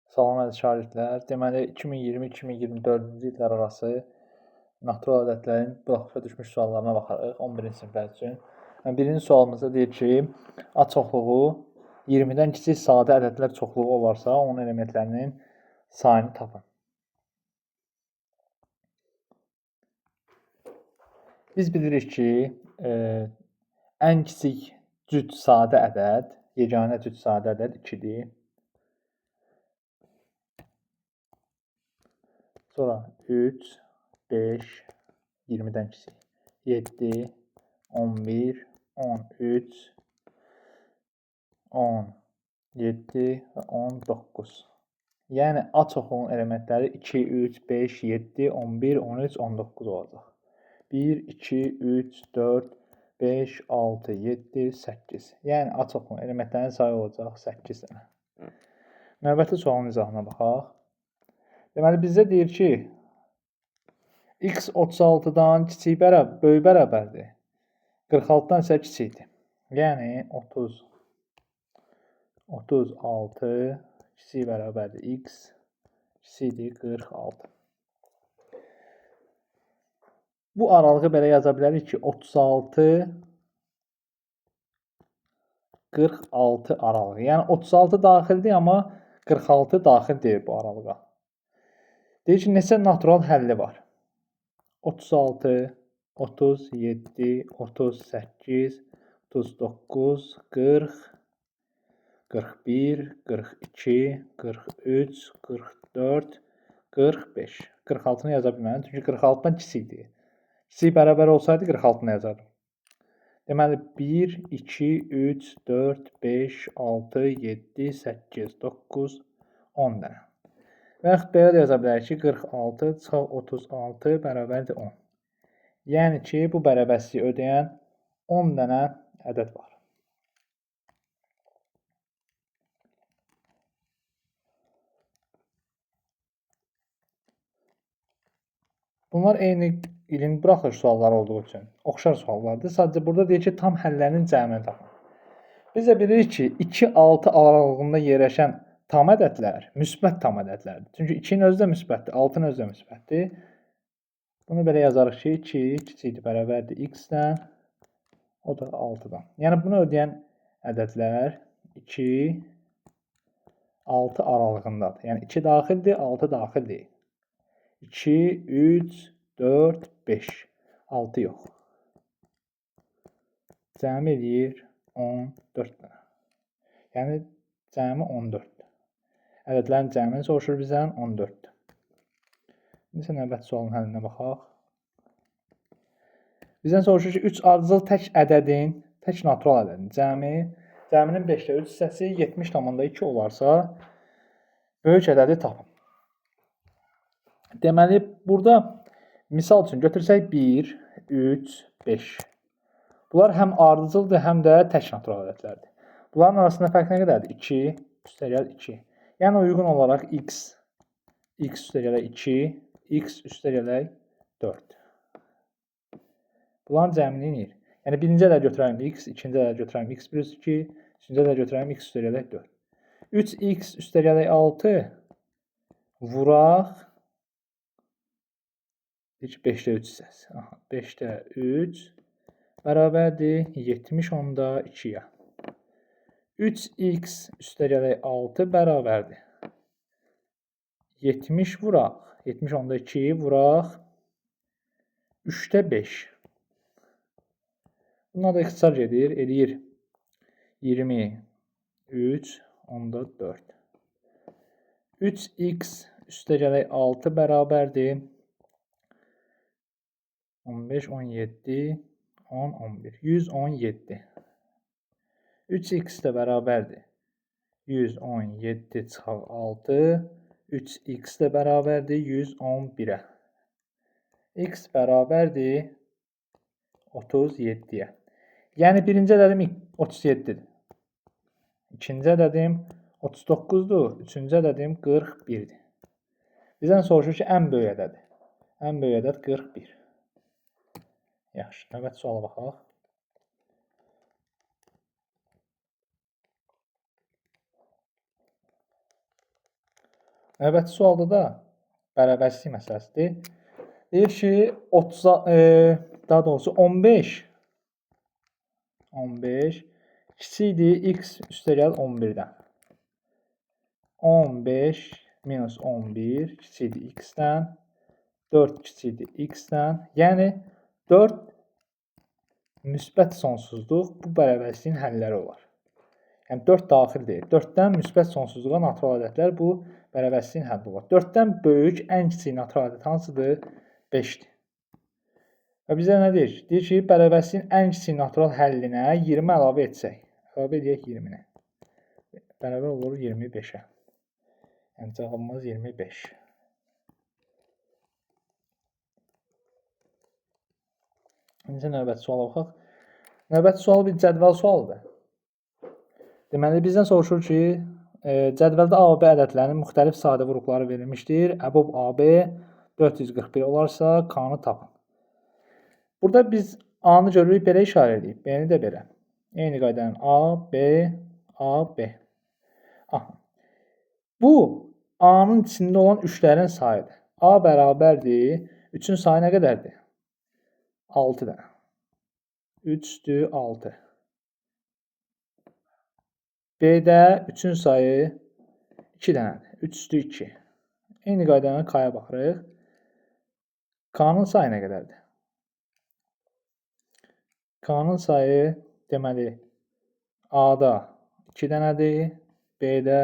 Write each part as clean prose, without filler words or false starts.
Salam əziz şagirdlər. Deməli 2020-2024-cü illər arası natural ədədlərin buraxılışa düşmüş suallarına baxarıq 11-ci siniflər üçün. Birinci sualımızda deyir ki, A çoxluğu 20-dən kiçik sadə ədədlər çoxluğu olarsa, onun elementlərinin sayını tapın. Biz bilirik ki, ən kiçik cüt sadə ədəd, yeganə cüt sadə ədəd 2-dir. Sonra 3, 5, 20-dən kiçik, 7, 11, 13, 17 və 19. Yəni, A çoxluğunun elementləri 2, 3, 5, 7, 11, 13, 19 olacaq. 1, 2, 3, 4, 5, 6, 7, 8. Yəni, A çoxluğunun elementlərinin sayı olacaq 8 dənə. Növbəti sualın izahına baxaq. Deməli, bizdə deyir ki, x 36-dan kiçik böyük bərabərdir, 46-dan isə kiçikdir. Yəni, 36 kiçik bərabərdir, x kiçikdir 46. Bu aralığı belə yaza bilərik ki, 36, 46 aralığı. Yəni, 36 daxildir, amma 46 daxil deyil bu aralığa. Deyir ki, neçə natural həlli var? 36, 37, 38, 39, 40, 41, 42, 43, 44, 45. 46-nı yaza bilmərəm, çünki 46-dan kiçikdir. Kiçik bərabər olsaydı 46-nı yazardım. Deməli, 1, 2, 3, 4, 5, 6, 7, 8, 9, 10 dənə. Və yaxud belə də yaza bilərik ki, 46 çıxaq 36 bərabərdir 10. Yəni ki, bu bərabərsizliyi ödəyən 10 dənə ədəd var. Bunlar eyni ilin buraxılış sualları olduğu üçün oxşar suallardır. Sadəcə burada deyir ki, tam həllərinin cəmini tapın. Biz də bilirik ki, 2-6 aralığında yerləşən tam ədədlər müsbət tam ədədlərdir. Çünki 2-nin özü də müsbətdir, 6-nın özü də müsbətdir. Bunu belə yazarıq ki, 2 kiçikdir bərabərdir x-dən, o da 6-dan. Yəni, bunu ödəyən ədədlər 2, 6 aralığındadır. Yəni, 2 daxildir, 6 daxil deyil. 2, 3, 4, 5, 6 yox. Cəmi eləyir 14 dənə. Yəni, cəmi 14. Ədədlərin cəmini soruşur bizdən 14-dür. İndi isə növbəti sualın həllinə baxaq. Bizdən soruşur ki, 3 ardıcıl tək ədədin, tək natural ədədin cəmi, cəminin 5-də 3 hissəsi 70,2 olarsa, böyük ədədi tapın. Deməli, burada misal üçün götürsək 1, 3, 5. Bunlar həm ardıcıldır, həm də tək natural ədədlərdir. Bunların arasında fərq nə qədərdir? 2, üstəgəl 2. Yəni, uyğun olaraq x, x üstəgələk 2, x üstəgələk 4. Bunların cəmini eləyir. Yəni, birinci ədəd götürəlim x, ikinci ədəd götürəlim x plus 2, üçüncü ədəd götürəlim x üstəgələk 4. 3x üstəgələk 6 vuraq 5-də 3 hissəsi. 5-də 3 bərabərdir 70,2-yə. 3x üstəgələk 6 bərabərdir. 70 vuraq, 70,2 vuraq, 3-də 5. Bunlar da ixtisar gedir, eləyir 23,4. 3x üstəgələk 6 bərabərdir. 15, 17, 10, 11, 117. 3x də bərabərdir. 117 çıxaq 6, 3x də bərabərdir 111-ə. X bərabərdir 37-yə. Yəni, birinci ədədim 37-dir. İkinci ədədim 39-dur. Üçüncü ədədim 41-dir. Bizdən soruşur ki, ən böyük ədədi. Ən böyük ədəd 41. Yaxşı, növbəti suala baxaq. Növbəti sualda da bərabərsizlik məsələsidir. Deyir ki, 30, daha doğrusu 15 kiçikdir x üstəgəl 11-dən. 15 minus 11 kiçikdir x-dən, 4 kiçikdir x-dən. Yəni 4 müsbət sonsuzluq bu bərabərsizliyin həlləri olar. Yəni 4 daxil deyil. 4-dən müsbət sonsuzluğa natural ədədlər bu bərabərsizliyin həlli olar. 4-dən böyük ən kiçik natural ədəd hansıdır? 5-dir. Və bizə nə deyir? Deyir ki, bərabərsizliyin ən kiçik natural həllinə 20 əlavə etsək. Əlavə edək 20-ni. Bərabər olur 25-ə. Yəni cavabımız 25. İndi növbəti suala baxaq. Növbəti sual bir cədvəl sualıdır. Deməli, bizdən soruşur ki, cədvəldə A və B ədədlərinin müxtəlif sadə vuruqları verilmişdir. Əbob AB 441 olarsa, K-nı tapın. Burada biz A-nı görürük, belə işarə edib. B-ni də belə. Eyni qaydanın A, B, A, B. Aha. Bu, A-nın içində olan üçlərin sayıdır. A bərabərdir. 3-ün sayı nə qədərdir? 6 dənə. 3-dür, 6. B-də 3-ün sayı 2 dənədir. 3-dür, 2. Eyni qaydanın K-ya baxırıq. K-nın sayı nə qədərdir? K-nın sayı, deməli, A-da 2 dənədir, B-də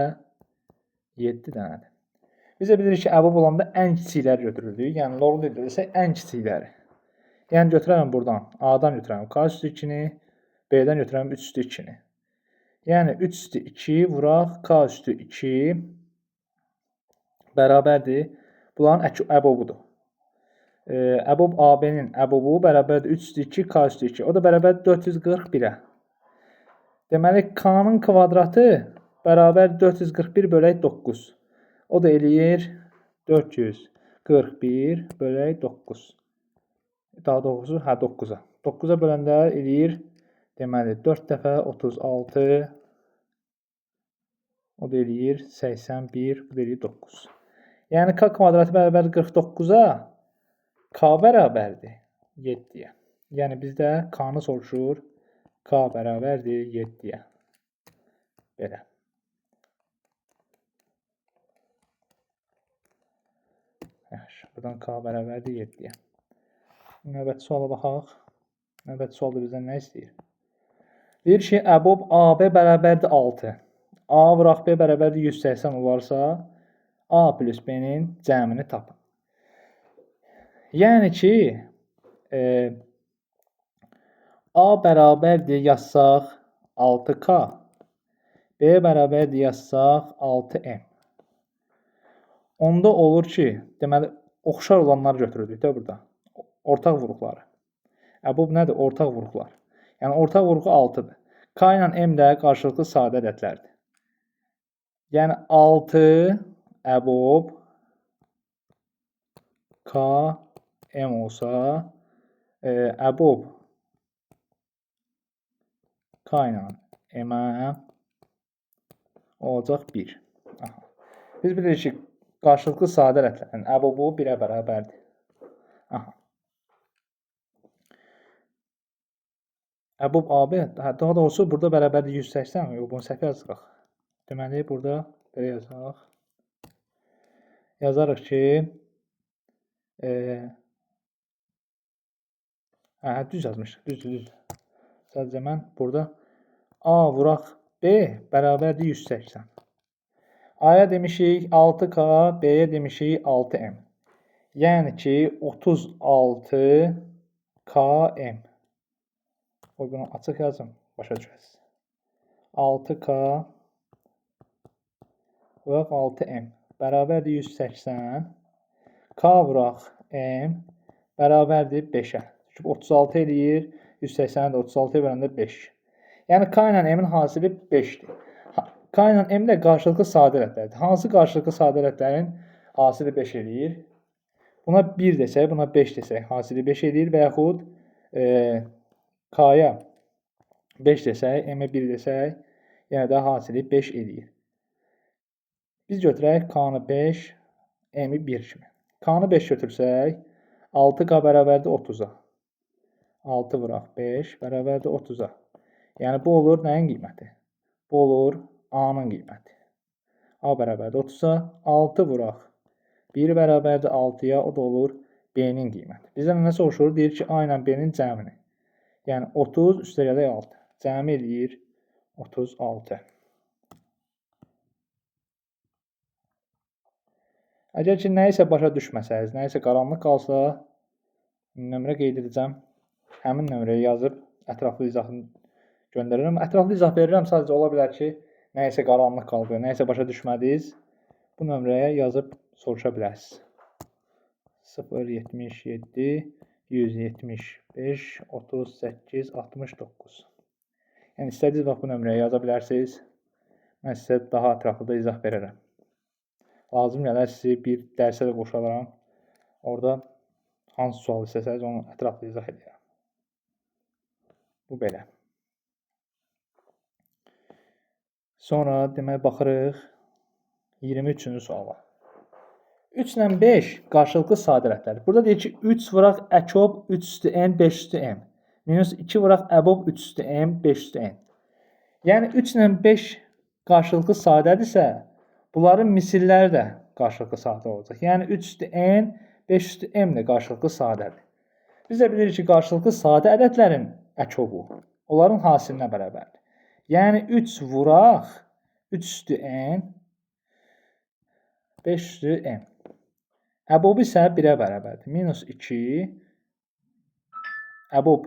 7 dənədir. Biz də bilirik ki, əbob olanda ən kiçikləri götürürdük. Yəni, loğlu dildə desək, ən kiçikləri. Yəni, götürərəm buradan. A-dan götürərəm K üstü 2-ni, B-dən götürərəm 3 üstü 2-ni. Yəni, 3 üstü 2 vuraq K üstü 2 bərabərdir. Bunların əbobudur. Əbob AB-nin əbobu bərabərdir 3 üstü 2 K üstü 2. O da bərabərdir 441-ə. Deməli, K-nın kvadratı bərabər 441 bölək 9. O da eləyir 441 bölək 9. Daha doğrusu, hə, 9-a. 9-a böləndə eləyir, deməli, 4 dəfə 36, o da eləyir 81, bu da eləyir 9. Yəni, K kvadratı bərabərdir 49-a, K bərabərdir 7-yə. Yəni, bizdə K-nı soruşur, K bərabərdir 7-yə. Belə. Yaxşı, buradan K bərabərdir 7-yə. Növbəti suala baxaq. Növbəti sual da bizdən nə istəyir? Deyir ki, əbob AB bərabərdir 6. A vuraq B bərabərdir 180 olarsa, A plus B-nin cəmini tapın. Yəni ki, A bərabərdir yazsaq 6K, B bərabərdir yazsaq 6M. Onda olur ki, deməli, oxşar olanları götürürdük də burada. Ortaq vuruqları. Əbob nədir? Ortaq vuruqlar. Yəni, ortaq vuruğu 6-dır. K ilə M də qarşılıqlı sadə ədədlərdir. Yəni, 6 əbob K M olsa, əbob K ilə M-ə olacaq 1. Aha. Biz bilirik ki, qarşılıqlı sadə ədədlərin əbobu 1-ə bərabərdir. Aha. Əbob AB, daha doğrusu burada bərabərdir 180, yox, bunu səhv yazırıq. Deməli, burada belə yazaq. Yazarıq ki, düz yazmışıq, düz. Sadəcə mən burada A vuraq B bərabərdir 180. A-ya demişik 6K, B-yə demişik 6M. Yəni ki, 36KM. Qoy bunu açıq yazım, başa düşəsiniz. 6K vuraq 6M bərabərdir 180. K vuraq M bərabərdir 5-ə. Çünki 36 eləyir, 180-i də 36-ya böləndə 5. Yəni K ilə M-in hasili 5-dir. K ilə M də qarşılıqlı sadə ədədlərdir. Hansı qarşılıqlı sadə ədədlərin hasili 5 eləyir? Buna 1 desək, buna 5 desək, hasili 5 eləyir və yaxud K-ya 5 desək, M-ə 1 desək, yenə də hasili 5 eləyir. Biz götürək K-nı 5, M-i 1 kimi. K-nı 5 götürsək, 6K bərabərdir 30-a. 6 vuraq 5 bərabərdir 30-a. Yəni, bu olur nəyin qiyməti? Bu olur A-nın qiyməti. A bərabərdir 30-a, 6 vuraq 1 bərabərdir 6-ya, o da olur B-nin qiyməti. Bizdən nə soruşur? Deyir ki, A ilə B-nin cəmini. Yəni, 30 üstə gələk 6. Cəmi eləyir 36. Əgər ki, nəyisə başa düşməsəniz, nəyisə qaranlıq qalsa, nömrə qeyd edəcəm. Həmin nömrəyə yazıb ətraflı izahını göndərirəm. Ətraflı izah verirəm, sadəcə ola bilər ki, nəyisə qaranlıq qaldı, nəyisə başa düşmədiniz. Bu nömrəyə yazıb soruşa bilərsiniz. 077 175 38 69. Yəni, istədiyiniz vaxt bu nömrəyə yaza bilərsiniz. Mən sizə daha ətraflı da izah verərəm. Lazım gələr sizi bir dərsə də qoşalaram. Orada hansı sual istəsəniz onu ətraflı izah edirəm. Bu belə. Sonra demək baxırıq 23-cü suala. 3 ilə 5 qarşılıqlı sadə ədədlərdir. Burada deyir ki, 3 vuraq əkob 3 üstü n 5 üstü m. Minus 2 vuraq əbob 3 üstü m 5 üstü n. Yəni 3 ilə 5 qarşılıqlı sadədirsə, bunların misilləri də qarşılıqlı sadə olacaq. Yəni 3 üstü n, 5 üstü m də qarşılıqlı sadədir. Biz də bilirik ki, qarşılıqlı sadə ədədlərin əkobu onların hasilinə bərabərdir. Yəni 3 vuraq 3 üstü n, 5 üstü m. Əbob isə 1-ə bərabərdir. Minus 2 əbob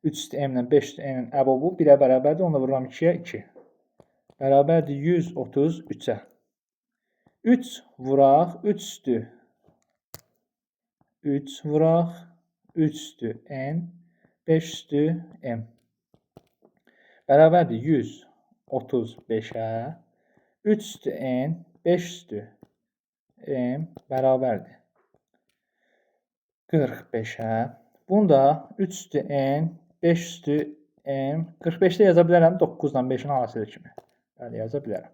3 üstü m ilə 5 üstü n-in əbobu 1-ə bərabərdir. Onu da vururam 2-yə 2. Bərabərdir 133-ə. 3 vuraq 3 üstü 3 vuraq 3 üstü n 5 üstü m. Bərabərdir 135-ə. 3 üstü n 5 üstü m bərabərdir 45-ə. Bunu da 3 üstü n 5 üstü m 45-də yaza bilərəm 9 ilə 5-in hasili kimi. Bəli, yaza bilərəm.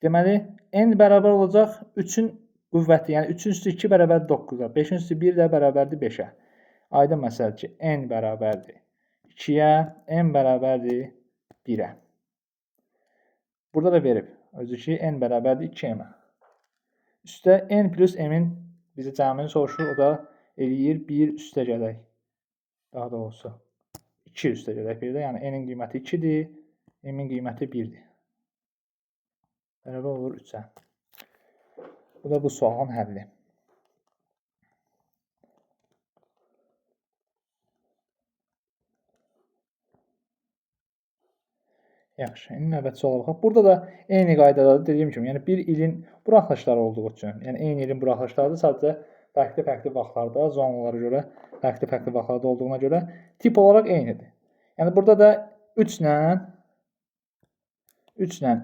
Deməli, n bərabər olacaq 3-ün qüvvəti, yəni 3-ün üstü 2 bərabərdir 9-a, 5-in üstü 1 də bərabərdir 5-ə. Aydın məsələdir ki, n bərabərdir 2-yə, m bərabərdir 1-ə. Burada da verib, özü ki, n bərabərdir 2m-ə. Üstə n plus m-in bizə cəmini soruşur, o da eləyir 1 üstə gələk. Daha doğrusu 2 üstə gələk bir də, yəni n-in qiyməti 2-dir, m-in qiyməti 1-dir. Bərabər olur 3-ə. Bu da bu sualın həlli. Yaxşı, indi növbəti suala baxaq. Burada da eyni qaydada dediyim kimi, yəni bir ilin buraxılışları olduğu üçün, yəni eyni ilin buraxılışlarıdır, sadəcə fərqli-fərqli vaxtlarda, zonalara görə fərqli-fərqli vaxtlarda olduğuna görə tip olaraq eynidir. Yəni burada da 3 ilə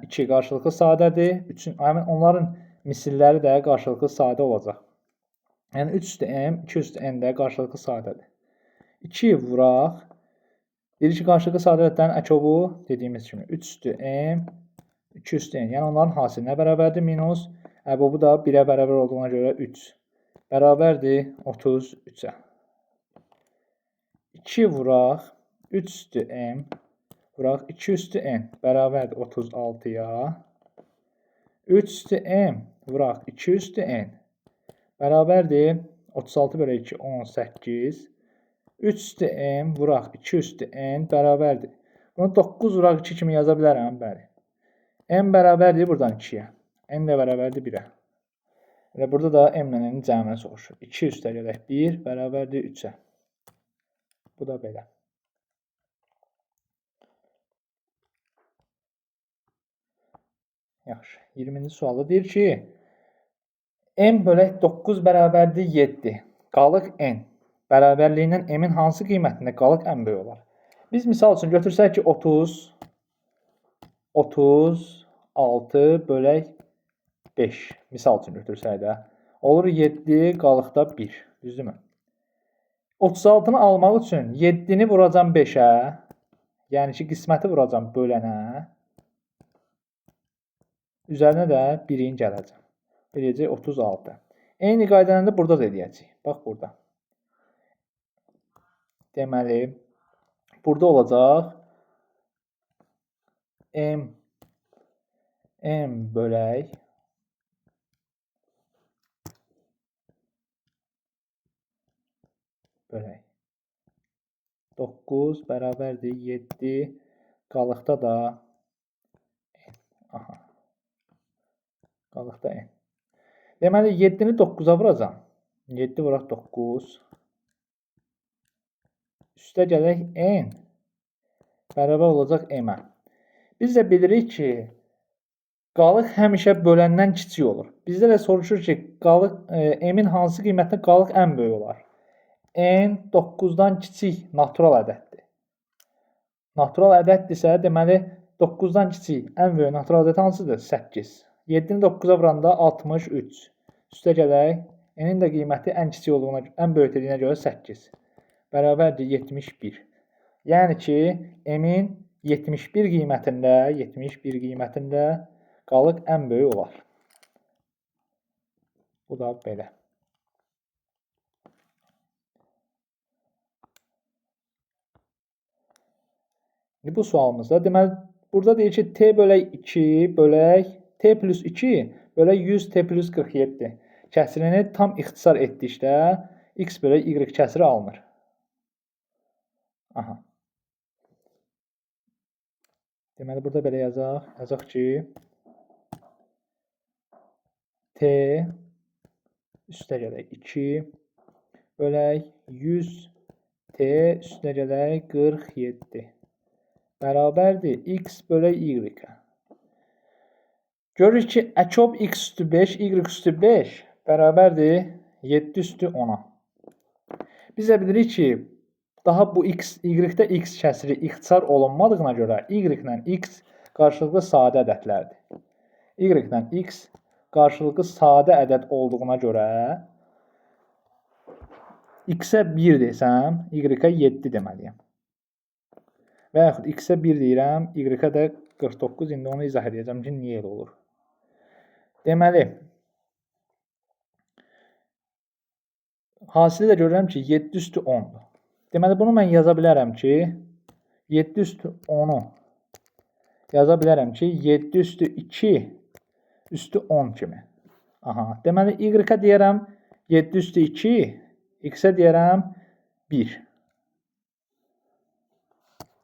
2 qarşılıqlı sadədir. 3-ün, həmin onların misilləri də qarşılıqlı sadə olacaq. Yəni 3 üstü m, 2 üstü n də qarşılıqlı sadədir. 2 vuraq. Deyir ki, qarşılıqlı sadə ədədlərin əkobu dediyimiz kimi 3 üstü m, 2 üstü n. Yəni onların hasilinə bərabərdir minus. Əbobu da 1-ə bərabər olduğuna görə 3. Bərabərdir 33-ə. 2 vuraq 3 üstü m vuraq 2 üstü n bərabərdir 36-ya. 3 üstü m vuraq 2 üstü n bərabərdir 36 bölü 2 18. 3 üstü m vuraq 2 üstü n bərabərdir. Bunu 9 vuraq 2 kimi yaza bilərəm, bəli. M bərabərdir buradan 2-yə. N də bərabərdir 1-ə. Və burada da m ilə n-in cəmini soruşur. 2 üstə gələk 1 bərabərdir 3-ə. Bu da belə. Yaxşı. 20-ci sualda deyir ki, m bölək 9 bərabərdir 7. Qalıq n. Bərabərliyindən m-in hansı qiymətində qalıq ən böyük olar? Biz misal üçün götürsək ki, 30, 36 bölək 5. Misal üçün götürsək də. Olur 7, qalıqda 1. Düzdürmü? 36-nı almaq üçün 7-ni vuracam 5-ə. Yəni ki, qisməti vuracam bölənə. Üzərinə də 1-in gələcəm. Eləyəcək 36. Eyni qaydanı da burada da eləyəcək. Bax, burada. Deməli, burada olacaq M bölək 9 bərabərdir 7, qalıqda da N. Aha. Qalıqda N. Deməli, 7-ni 9-a vuracam. 7 vuraq 9. Üstə gələk N bərabər olacaq M-ə. Biz də bilirik ki, qalıq həmişə böləndən kiçik olur. Bizdə də soruşur ki, qalıq, M-in hansı qiymətində qalıq ən böyük olar? N 9-dan kiçik natural ədəddir. Natural ədəddirsə, deməli, 9-dan kiçik ən böyük natural ədəd hansıdır? 8. 7-ni 9-a vuranda 63. Üstə gələk, N-in də qiyməti ən kiçik olduğuna, ən böyük dediyinə görə 8. Bərabərdir 71. Yəni ki, M-in 71 qiymətində, 71 qiymətində qalıq ən böyük olar. Bu da belə. İndi bu sualımızda, deməli, burada deyir ki, T bölək 2 bölək T plus 2 bölək 100 T plus 47 kəsirini tam ixtisar etdikdə X bölək Y kəsiri alınır. Aha. Deməli, burada belə yazaq. Yazaq ki, T üstə gələk 2 bölək 100 T üstə gələk 47 bərabərdir X bölək Y-ə. Görürük ki, əkob X üstü 5, Y üstü 5 bərabərdir 7 üstü 10-a. Biz də bilirik ki, daha bu X, Y-də X kəsiri ixtisar olunmadığına görə Y ilə X qarşılıqlı sadə ədədlərdir. Y ilə X qarşılıqlı sadə ədəd olduğuna görə X-ə 1 desəm, Y-ə 7 deməliyəm. Və yaxud X-ə 1 deyirəm, Y-ə də 49. İndi onu izah edəcəm ki, niyə elə olur. Deməli, hasili də görürəm ki, 7 üstü 10-dur. Deməli, bunu mən yaza bilərəm ki, 7 üstü 10-u yaza bilərəm ki, 7 üstü 2 üstü 10 kimi. Aha, deməli, Y-ə deyərəm 7 üstü 2, X-ə deyərəm 1.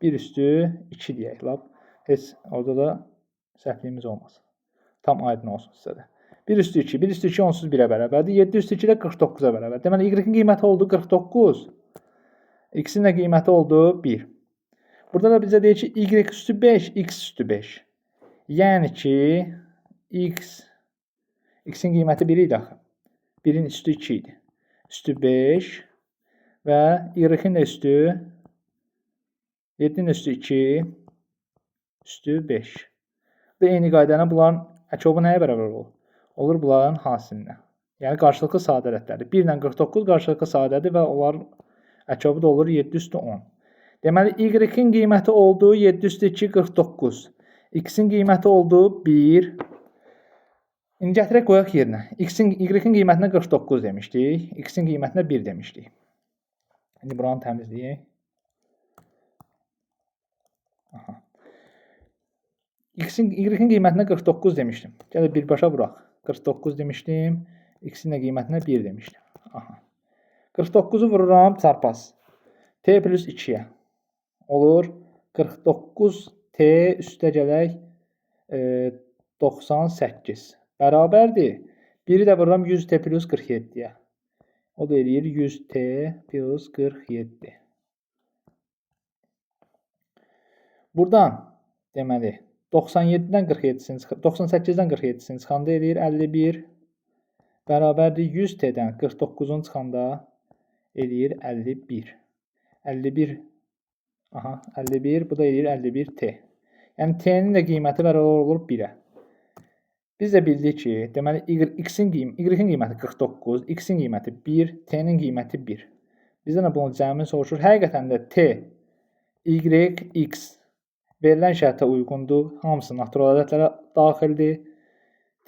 1 üstü 2 deyək. Lap, heç orada da səhvliyimiz olmasın. Tam aydın olsun sizə də. 1 üstü 2, 1 üstü 2 onsuz 1-ə bərabərdir. 7 üstü 2 də 49-a bərabərdir. Deməli, Y-in qiyməti oldu 49. X-in də qiyməti oldu 1. Burada da bizə deyir ki, Y üstü 5, X üstü 5. Yəni ki, X-in qiyməti 1 idi axı. 1-in üstü 2 idi. Üstü 5 və Y-in də üstü 7-nin üstü 2, üstü 5. Bu eyni qaydanı bunların əkobu nəyə bərabər olur? Olur bunların hasilinə. Yəni qarşılıqlı sadə ədədlərdir. 1 ilə 49 qarşılıqlı sadədir və onların əkobu da olur 7 üstü 10. Deməli, Y-in qiyməti oldu 7 üstü 2, 49. X-in qiyməti oldu 1. İndi gətirək qoyaq yerinə. Y-in qiymətinə 49 demişdik. X-in qiymətinə 1 demişdik. İndi buranı təmizləyək. Aha. Y-in qiymətinə 49 demişdim. Gələk birbaşa vuraq. 49 demişdim. X-in də qiymətinə 1 demişdim. Aha. 49-u vururam çarpaz. T plus 2-yə. Olur 49 T üstə gələk 98. Bərabərdir. 1-i də vururam 100 T plus 47-yə. O da eləyir 100 T plus 47. Buradan deməli 97-dən 47-sini 98-dən 47-sini çıxanda eləyir 51. Bərabərdir 100 T-dən 49-un çıxanda eləyir 51. 51, aha, 51, bu da eləyir 51 T. Yəni T-nin də qiyməti bərabər olur 1-ə. Biz də bildik ki, deməli Y-in qiyməti 49, X-in qiyməti 1, T-nin qiyməti 1. Bizdən də bunun cəmini soruşur. Həqiqətən də T, Y, X verilən şərtə uyğundur. Hamısı natural ədədlərə daxildir.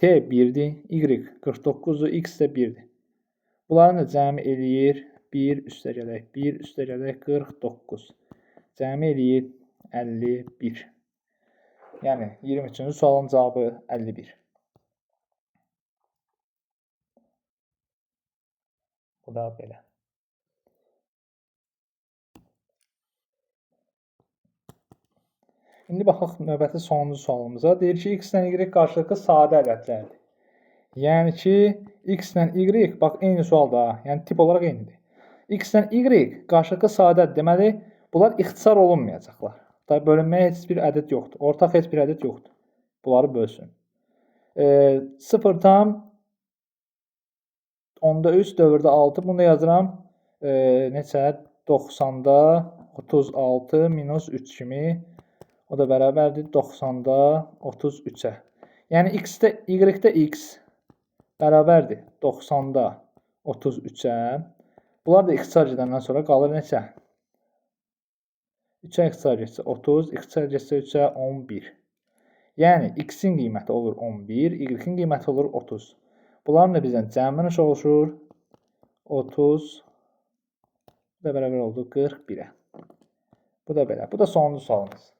T 1-dir, Y 49-dur, X də 1-dir. Bunların da cəmi eləyir 1 üstə gələk, 1 üstə gələk 49. Cəmi eləyir 51. Yəni 23-cü sualın cavabı 51. Bu da belə. İndi baxaq növbəti sonuncu sualımıza. Deyir ki, X ilə Y qarşılıqlı sadə ədədlərdir. Yəni ki, X ilə Y, bax, eyni sualda, yəni tip olaraq eynidir. X ilə Y qarşılıqlı sadə ədəd, deməli, bunlar ixtisar olunmayacaqlar. Bölünməyə heç bir ədəd yoxdur. Ortaq heç bir ədəd yoxdur. Bunları bölsün. 0 tam onda 3, dövrdə 6. Bunu da yazıram. Neçə? 90-da 36 minus 3 kimi. O da bərabərdir 90-da 33-ə. Yəni X-də, Y-də X bərabərdir 90-da 33-ə. Bunlar da ixtisar gedəndən sonra qalır neçə? 3-ə ixtisar getsə 30, ixtisar getsə 3-ə 11. Yəni X-in qiyməti olur 11, Y-in qiyməti olur 30. Bunların da bizdən cəmi oluşur 30 bu da bərabər oldu 41-ə. Bu da belə. Bu da sonuncu sualımız.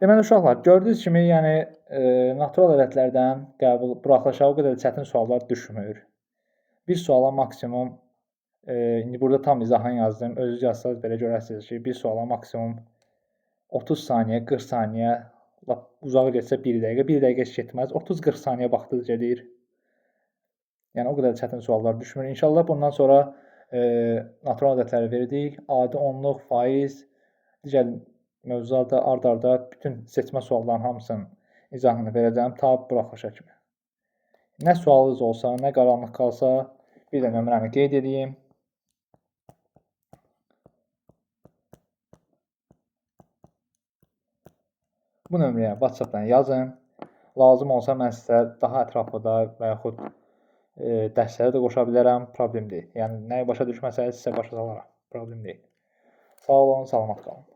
Deməli uşaqlar, gördüyünüz kimi, yəni natural ədədlərdən qəbul buraxılışa o qədər çətin suallar düşmür. Bir suala maksimum, indi burada tam izahını yazdım, özünüz yazsanız belə görərsiniz ki, bir suala maksimum 30 saniyə, 40 saniyə, lap uzağa getsə 1 dəqiqə, 1 dəqiqə heç getməz, 30-40 saniyə vaxtınız gedir. Yəni o qədər çətin suallar düşmür. İnşallah bundan sonra natural ədədləri verdik, adi onluq, faiz, digər mövzularda ard-arda bütün seçmə suallarının hamısının izahını verəcəm ta buraxılışa kimi. Nə sualınız olsa, nə qaranlıq qalsa, bir də nömrəni qeyd edeyim. Bu nömrəyə WhatsApp-dan yazın. Lazım olsa mən sizə daha ətraflı da və yaxud dərslərə də qoşa bilərəm, problem deyil. Yəni nəyi başa düşməsəniz sizə başa salaram, problem deyil. Sağ olun, salamat qalın.